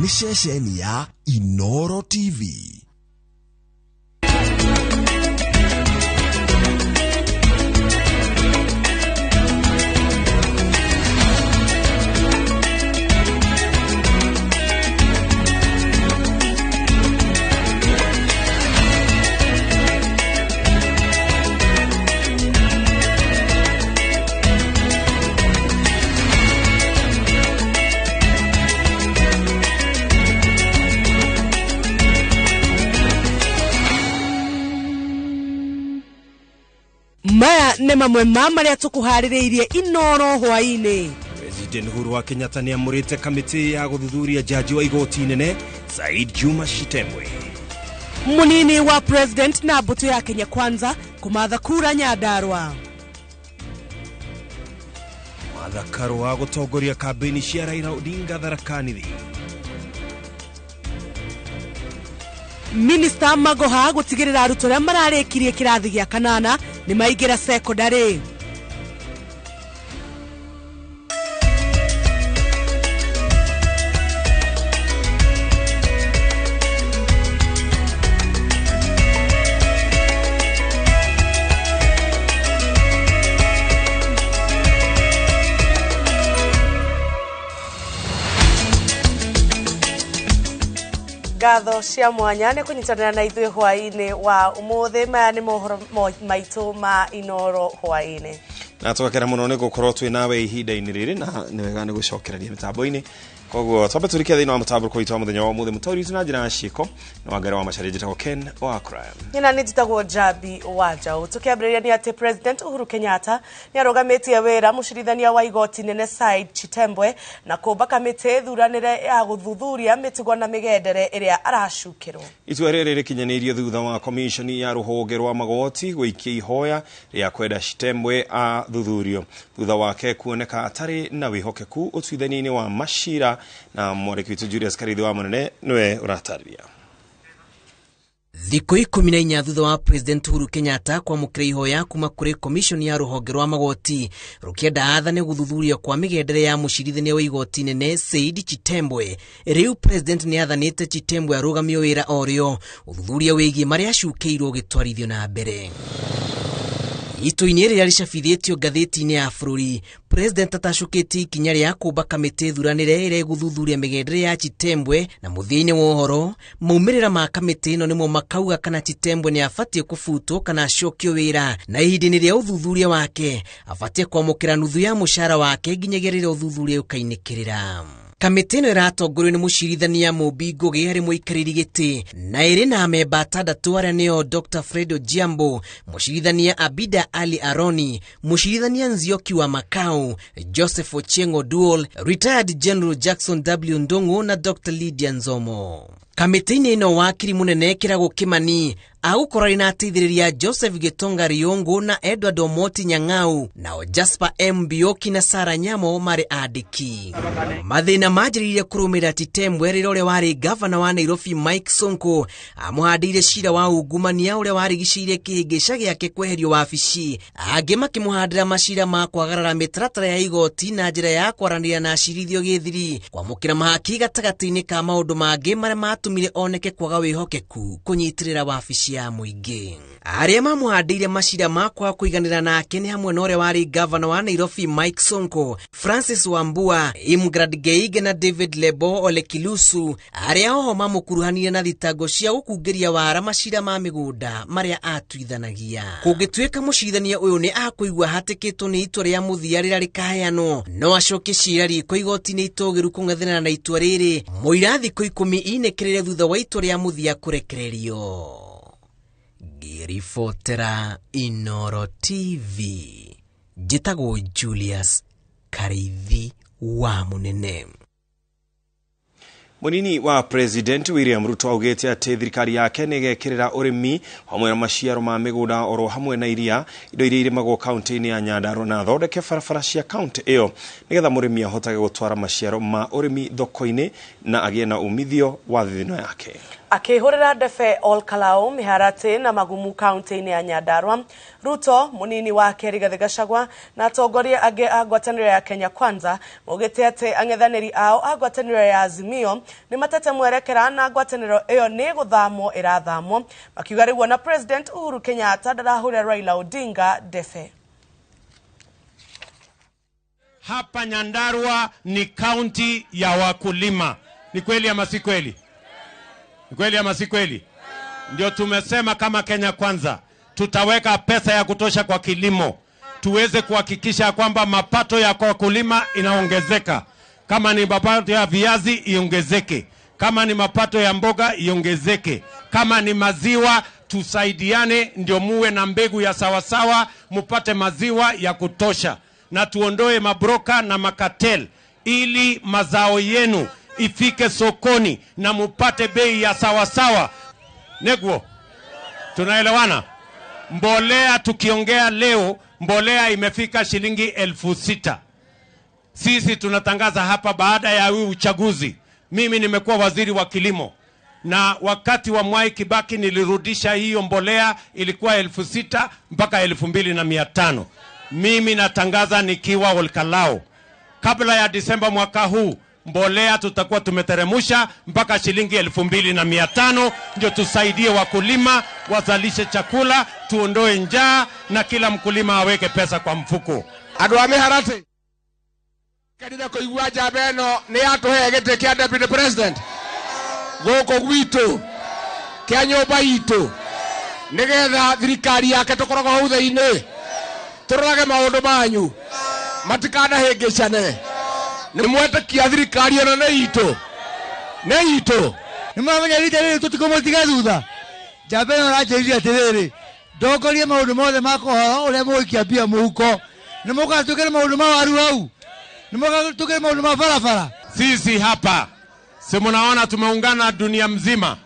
Ceceni ya Inoro TV. Maya nĩ mamwe ma marĩa tũkũharĩrĩirie Inoro hwaĩ-inĩ. President Uhuru wa Kenyatta nĩ amũrĩte kamĩtĩ ya gũthuthuria jaji wa igoti inene Said Juma Chitembwe. Mũnini wa president na mbũtũ ya Kenya Kwanza kũmatha kura Nyandarua. Martha Karua gũtongoria kambĩini cia Raila Odinga Tharaka Nithi. Minista Magoha gũtigĩrĩra arutwo arĩa mararĩkirie kĩrathi gĩa kanana nĩ maingĩra sekondarĩ. Ngatho cia mwanya nĩ kũnyitanĩra na ithuĩ hwaĩ-inĩ wa ũmũthĩ. Maya nĩ mohoro maitũ ma Inoro hwaĩ-inĩ. Na tũgakena mũno nĩ gũkorwo twĩ nawe ihinda-inĩ rĩrĩ, na nĩ wega nĩ gũcokereria mĩtambo-inĩ. Koguo twambe tũrike thĩinĩ wa mũtambũrũko witũ wa mũthenya wa ũmũthĩ. Mũtaũri witũ na njĩra ya ciĩko nĩ Wangari wa Macharia, njĩtagwo Ken wa Crime. Nyina nĩ njĩtagwo Njambi wa Njaũ. Tũkĩambĩrĩria nĩ atĩ President Uhuru Kenyatta nĩ arũgamĩtie wĩra mũcirithania wa igoti nene Said Chitembwe na kũmba kamĩtĩ thuranĩre ya gũthuthuria mĩtugo na mĩgendere ĩrĩa aracukĩrwo. Itua rĩrĩ rĩkinyanĩirio thutha wa komishoni ya rũhonge rwa magoti gũikia ihoya rĩa kwenda Chitembwe athuthurio thutha wake kuoneka atarĩ na wĩhokeku ũtuithania-inĩ wa macira. Na mwandĩki witũ Julius Karithi wa Mũnene nĩwe ũratarĩria. Thikũ 14 thutha wa President Uhuru Kenyatta kwamũkĩra ihoya kuma kũrĩ komishoni ya rũhonge rwa magoti rũkĩenda athane gũthuthuria kwa mĩgendere ya mũcirithania wa igoti nene Said Chitembwe. Rĩu President nĩ athanĩte Chitembwe arũgamio wĩra o rĩo, ũthuthuria wĩgiĩ marĩa acukĩirwo ũgĩtwarithio na mbere. Itua-inĩ rĩrĩa rĩcabithĩtio ngathĩti-inĩ ya bũrũri, President atacũkĩtie ikinya rĩa kũmba kamĩtĩ thuranĩre ĩrĩa ĩgũthuthuria mĩgendere ya Chitembwe, na mũthia-inĩ wa ũhoro maumĩrĩra ma kamĩtĩ ĩno nĩmo makauga kana Chitembwe nĩ abatiĩ kũbutwo kana acokio wĩra, na ihinda-inĩ rĩa ũthuthuria wake abatiĩ kwamũkĩra nuthu ya mũcara wake nginyagia rĩrĩa ũthuthuria ũkainĩkĩrĩra. Kamĩtĩ ĩno ĩratongorio nĩ mũcirithania Mumbi Ngugi harĩ mũikarĩri gĩtĩ, na ĩrĩ na amemba atandatũ arĩa nĩo Dr. Fred Ojiambo, mũcirithania Abida Ali Aroni, mũcirithania Nzioki wa Makau, Joseph Ochieng Oduol, retired General Jackson W Ndung'u na Dr. Lydia Nzomo. Kamĩtĩ-inĩ ĩno wakiri mũnene Kĩragũ Kĩmani agũkorwo arĩ na ateithĩrĩria Joseph Gĩtonga Riũngũ na Edward Omoti Nyang'au, nao Jasper M Bioki na Sara Nyamo marĩ andĩki. Mathĩna manjĩrĩirie kũrũmĩrĩra Chitembwe rĩrĩa ũrĩa warĩ gavana wa Nairobi Mike Sonko amũhandĩire cira wa ungumania ũrĩa warigicĩirie kĩhĩngĩca gĩake kweherio wabici, angĩ makĩmũhandĩra macira ma kwagarara mĩtaratara ya igoti na njĩra ya kwaranĩria na acirithio gĩthiri, kwamũkĩra mahaki gatagatĩ-inĩ ka maũndũ mangĩ marĩa matũmire oneke kwaga wĩhokeku kũnyitĩrĩra wabici ya mũingĩ. Arĩa mamũhandĩire macira ma kwaga kũiganĩra nake nĩ hamwe na ũrĩa warĩ gavana wa Nairobi Mike Sonko, Francis Wambua, Imgrad Geige na David Lebo Ole Kilusu, arĩa oho mamũkuruhanirie na thitango cia gũkungĩria wara macira ma mĩgũnda marĩa atuithanagia. Kũngĩtuĩka mũcirithania ũyũ nĩ akũigua hatĩkĩtwo nĩ itua rĩa mũthia rĩrĩa rĩkaheanwo, no acokie cira riko igoti-inĩ itũgĩru kũng'ethanĩra na itua rĩrĩ mũira thikũ 10 inĩkĩrĩre thutha wa itua rĩa mũthia kũrekererio. Ngĩribotera Inoro TV, njĩtagwo Julius Karithi wa Mũnene. Munini wa President William Ruto augĩte atĩ thirikari yake nĩ ĩgekĩrĩra ũrĩmi hamwe na maciaro ma mĩgũnda oro hamwe na iria indo iria irĩmagwo kaunti-inĩ ya Nyandarua, na athondeke barabara cia kaunti ĩyo nĩgetha mũrĩmi ahotage gũtwara maciaro ma ũrĩmi thoko-inĩ na agĩe na umithio wa thithino yake. Akihurira ndebe Ol Kalou Miharati na Magumu kaunti-inĩ ya Nyandarua, Ruto munini wake Rigathi Gachagua na atongoria angĩ a ngwatanĩro ya Kenya Kwanza maugĩte atĩ ang'ethanĩri ao a ngwatanĩro ya Azimio nĩ matete mwerekera na ngwatanĩro ĩyo nĩ gũthamwo ĩrathamwo, makiuga rĩu ona President Uhuru Kenyatta ndarahũrĩra Raila Odinga ndebe. Hapa Nyandarua ni kaunti ya wakulima. Ni kweli ama si kweli? Ni kweli ama si kweli? Ndio tumesema kama Kenya Kwanza tutaweka pesa ya kutosha kwa kilimo, tuweze kuhakikisha kwamba mapato ya wakulima inaongezeka. Kama ni mapato ya viazi iongezeke, kama ni mapato ya mboga iongezeke, kama ni maziwa tusaidiane, ndio muwe na mbegu ya sawasawa, mupate maziwa ya kutosha, na tuondoe mabroka na makatel ili mazao yenu ifike sokoni na mupate bei ya sawasawa. Neguo, tunaelewana? Mbolea tukiongea leo, mbolea imefika shilingi 6,000. Sisi tunatangaza hapa baada ya huu uchaguzi. Mimi nimekuwa waziri wa kilimo, na wakati wa Mwai Kibaki nilirudisha hiyo mbolea, ilikuwa 6,000 mpaka 2,500. Mimi natangaza nikiwa Ol Kalou, kabla ya Disemba mwaka huu mbolea tutakuwa tumeteremusha mpaka shilingi 2,500, ndio tusaidie wakulima wazalishe chakula, tuondoe njaa na kila mkulima aweke pesa kwa mfuko. Andũ a Mĩharatĩ kenire kũigua njamba ĩno nĩ yatũhe gĩtĩ kĩa deputy president gũkũ gwitũ kĩa nyũmba itũ, nĩgetha thirikari yake tũkoragwo hau thĩinĩ tũrorage maũndũ manyu matikanahĩngĩcane. Nĩ mwetĩkia thirikari ĩno nĩ itũ, nĩ itũ. Nĩ mwamenya rita rĩrĩ tũtikũmũtiga thutha. Njamba ĩno ĩranjĩrire atĩrĩrĩ, ndongorie maũndũ mothe ma kũhoro ũrĩa mũgũikia mbia mũhuko. Nĩ mũkaga tũkĩre maũndũ ma waru hau, nĩ mũkaga tũkĩre maũndũ ma barabara. Sisi hapa si mnaona tumeungana dunia mzima.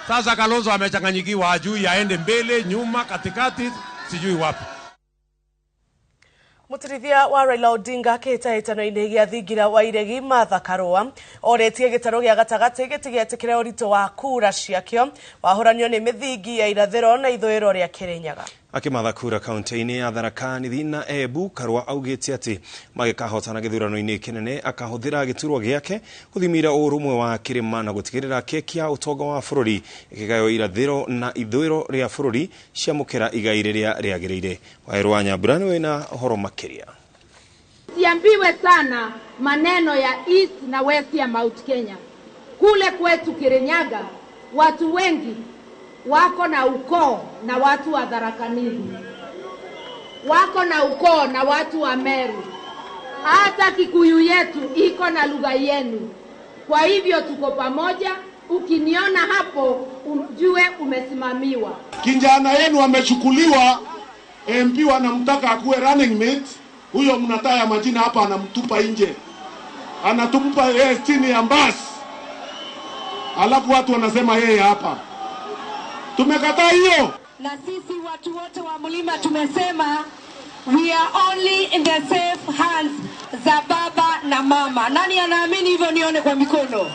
Sasa Kalonzo amechanganyikiwa, hajui aende mbele, nyuma, katikati, sijui wapi. Mutirithia wa Raila Odinga kĩhĩtahĩtano-inĩ gĩa thingira wa iregi Martha Karua orĩtie gĩtarũ gĩa gatagatĩ gĩtigetĩkĩre ũritũ wa kura ciakĩo wahũranio nĩ mĩthingi ya irathĩro na ithũĩro rĩa Kĩrĩnyaga. Akimatha kura kaunti-inĩ ya Tharaka Nithi na Embu, Karua augĩte atĩ magĩkahotana gĩthurano-inĩ kĩnene akahũthĩra gĩturwa gĩake gũthimĩra ũrũmwe wa kĩrĩma na gũtigĩrĩra keki ya ũtonga wa bũrũri ĩkĩgaywo irathĩro na ithũĩro rĩa bũrũri ciamũkĩra igai rĩrĩa rĩagĩrĩire. Waweru wa Nyambura nĩwe na ũhoro makĩria. Siambiwe sana maneno ya East na West ya Mount Kenya. Kule kwetu Kirinyaga watu wengi wako na ukoo na watu wa Tharaka Nithi, wako na ukoo na watu wa Meru. Hata Kikuyu yetu iko na lugha yenu. Kwa hivyo tuko pamoja. Ukiniona hapo ujue umesimamiwa. Kijana yenu amechukuliwa, MP wanamtaka akuwe running mate. Huyo mnataya majina hapa anamtupa nje, anatumpa yeye chini ya basi, alafu watu wanasema yeye hapa. Tumekataa hiyo. Na sisi watu wote wa mlima tumesema we are only in the safe hands za baba na mama. Nani anaamini hivyo? Nione kwa mikono.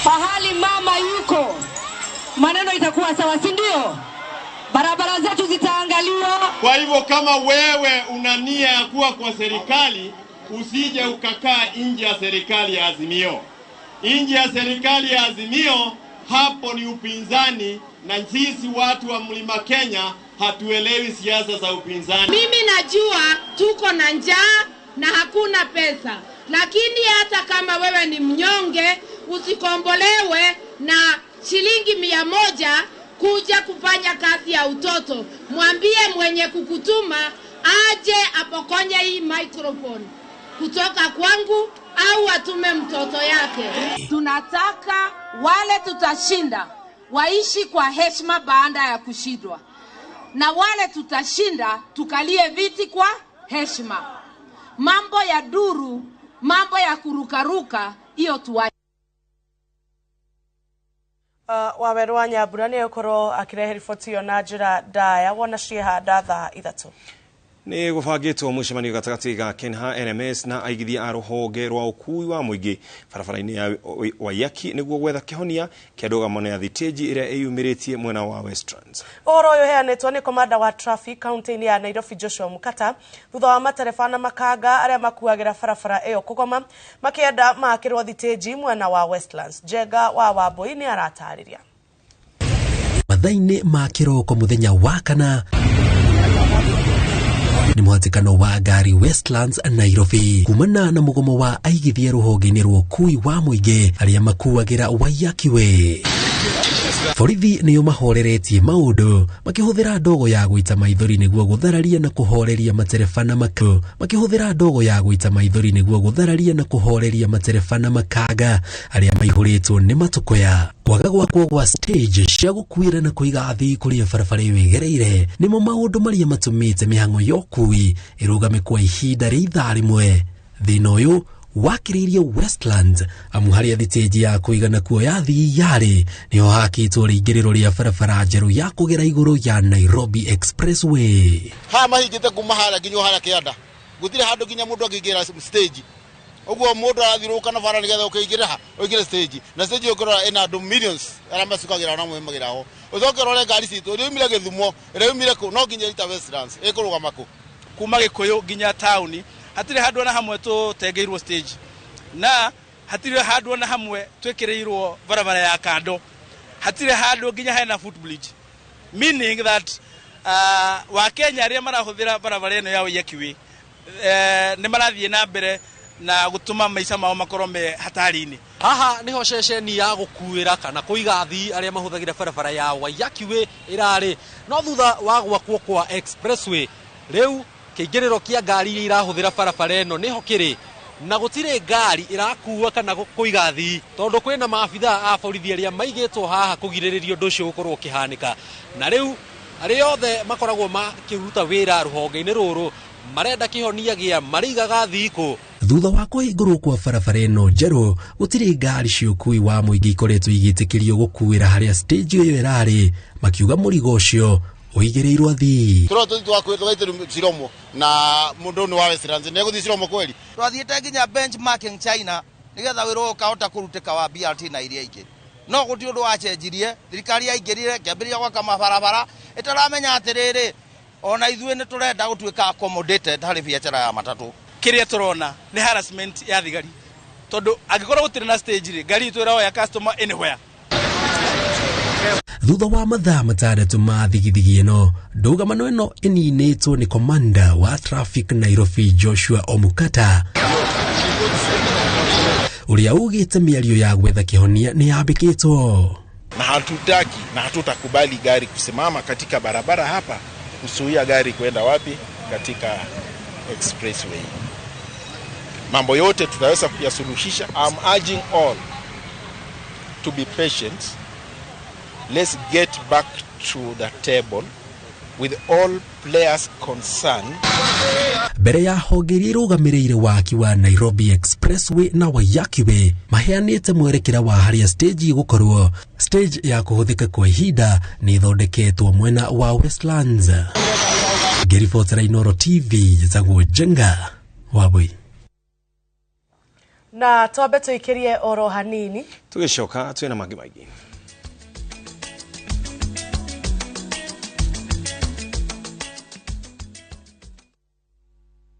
Pahali mama yuko maneno itakuwa sawa, si ndio? Barabara zetu zitaangaliwa. Kwa hivyo kama wewe una nia ya kuwa kwa serikali, usije ukakaa nje ya serikali ya Azimio. Nje ya serikali ya Azimio hapo ni upinzani, na sisi watu wa Mlima Kenya hatuelewi siasa za upinzani. Mimi najua tuko na njaa na hakuna pesa, lakini hata kama wewe ni mnyonge usikombolewe na shilingi 100 kuja kufanya kazi ya utoto. Mwambie mwenye kukutuma aje apokonye hii microphone kutoka kwangu au atume mtoto yake. Tunataka wale tutashinda waishi kwa heshima baada ya kushindwa, na wale tutashinda tukalie viti kwa heshima. Mambo ya duru, mambo ya kurukaruka, hiyo tuache. Waweru wa Nyambura nĩ egũkorwo akĩrehe riboti ĩyo na njĩra ndaya wona ciehanda thaa 3. Nĩ gũbangĩtwo mũcemanio gatagatĩ ga Kenha NMS na aigithia a rũhonge rwa ũkui wa mũingĩ barabara-inĩ ya Waiyaki nĩguo gwetha kĩhonia kĩa ndũgamano ya thitĩnji ĩrĩa ĩyumĩrĩtie mwena wa Westlands. Ũhoro ũyũ ũheanĩtwo nĩ komanda wa traffic kaunti-inĩ ya Nairobi Joshua Mukata thutha wa matereba na makanga arĩa makuagĩra barabara ĩyo kũgoma makĩenda makĩrwo thitĩnji mwena wa Westlands. Njenga wa Wambui nĩ aratarĩria. Mathaa-inĩ ma kĩroko mũthenya wa kana nĩ mũhatĩkano wa ngari Westlands Nairobi kumana na mũgomo wa aigithia rũhonge-inĩ rwa ũkui wa mũingĩ arĩa makuagĩra Waiyaki Way. Borithi nĩo mahoreretie maũndũ makĩhũthĩra ndogo ya gũita maithori nĩguo gũthararia na kũhoreria matereba na makanga makĩhũthĩra ndogo ya gũita maithori nĩguo gũthararia na kũhoreria matereba na makanga arĩa maihũrĩtwo nĩ matũkũya. Kwaga gwakwo gwa stage cia gũkuĩra na kũiga athii kũrĩa barabara ĩyo ĩgereire nĩmo maũndũ marĩa matũmĩte mĩhang'o ya ũkui ĩrũgame kwa ihinda rĩa ithaa rĩmwe. Thĩna ũyũ wakĩrĩirie Westlands amu harĩa thitĩnji ya kũigana kuoya athii yarĩ nĩho hakĩtwo rĩingĩrĩro rĩa barabara njerũ ya kũgera igũrũ ya Nairobi Expressway. Haha mahingĩte kuma harĩa nginya harĩa kĩanda gũtirĩ handũ nginya mũndũ angĩingĩra stage ũguo mũndũ arathiũrũrũka na bara nĩgetha ũkĩingĩra ha ũingĩre stage na stage ũkĩrora ĩna andũ millions arĩa macukagĩra na maumagĩra ho ũcoke ũrore ngari citũ ĩrĩa yumire Gĩthumo ĩrĩa yumire kũ no nginya ĩrita Westlands ĩkũrũgama kũ. Kuma Gĩkũyũ nginya taũni hatirĩ handũ ona hamwe tũtengeirwo stage na hatirĩ handũ ona hamwe twĩkĩrĩirwo barabara ya kando, hatirĩ handũ nginya hena footbridge, meaning that Wakenya arĩa marahũthĩra barabara ĩno ya Waiyaki Way nĩ marathiĩ na mbere na gũtũma maica mao makorwo me hatari-inĩ. Haha niho ceceni ya gũkuĩra kana kũiga athii arĩa mahũthagĩra barabara ya Waiyaki Way ĩrarĩ, no thutha wa gwakwo kwa expressway rĩu kĩingĩrĩro kĩa ngari iria irahũthĩra barabara ĩno nĩho kĩrĩ na gũtirĩ ngari ĩrakua kana kũiga athii tondũ kwĩna maabithaa a borithi arĩa maigĩtwo haha kũgirĩrĩria ũndũ ũcio gũkorwo ũkĩhanĩka. Na rĩu arĩa othe makoragwo makĩruta wĩra rũhonge-inĩ rũrũ marenda kĩhonia gĩa marĩigaga athii kũ. Thutha wa kũhingũrwo kwa barabara ĩno njerũ gũtirĩ ngari cia ũkui wa mũingĩ ikoretwo igĩtĩkĩrio gũkuĩra harĩa stage ĩyo ĩrarĩ, makiuga mũrigo ũcio ũigĩrĩirwo athii. Tũrona tũthiĩ tũgaitĩrwo Chiromo na mũndũ nĩ wa Westlands nĩ egũthiĩ Chiromo kweli. Twathiĩte nginya benchmarking China nĩgetha wĩra ũyũ ũkahota kũrutĩka wa BRT na iria ingĩ, no gũtirĩ ũndũ wacenjirie. Thirikari yaingĩrire ĩkĩambĩrĩria gwaka mabarabara ĩtaramenya atĩrĩrĩ ona ithuĩ nĩ tũrenda gũtuĩka accommodated harĩ biacara ya matatũ. Kĩrĩa tũrona nĩ harassment ya thigari tondũ angĩkorwo gũtirĩ na stage rĩ, ngari itũ ĩroya customer anywhere. Thutha wa mathaa matandatũ ma thigithigi ĩno, ndũgamano ĩno ĩninĩtwo nĩ komanda wa traffic Nairobi Joshua Omukata ũrĩa ugĩte mĩario ya gwetha kĩhonia nĩ yambĩkĩtwo. Na hatutaki na hatutakubali gari kusimama katika barabara hapa kuzuia gari kwenda wapi katika expressway. Mambo yote tutaweza kuyasuluhisha. I'm urging all to be patient. Let's get back to the table with all players concerned. Mbere ya honge iria irũgamĩrĩire waki wa Nairobi Expressway na Waiyaki Way maheanĩte mwerekera wa harĩa stage ĩgũkorwo. Stage ya kũhũthĩka kwa ihinda nĩ ĩthondeketwo mwena wa Westlands. Ngĩribotera Inooro TV, njĩtagwo Njenga Wambui. Na twambe tũikĩrie oro hanini tũgĩcoka twĩna mangĩ maingĩ.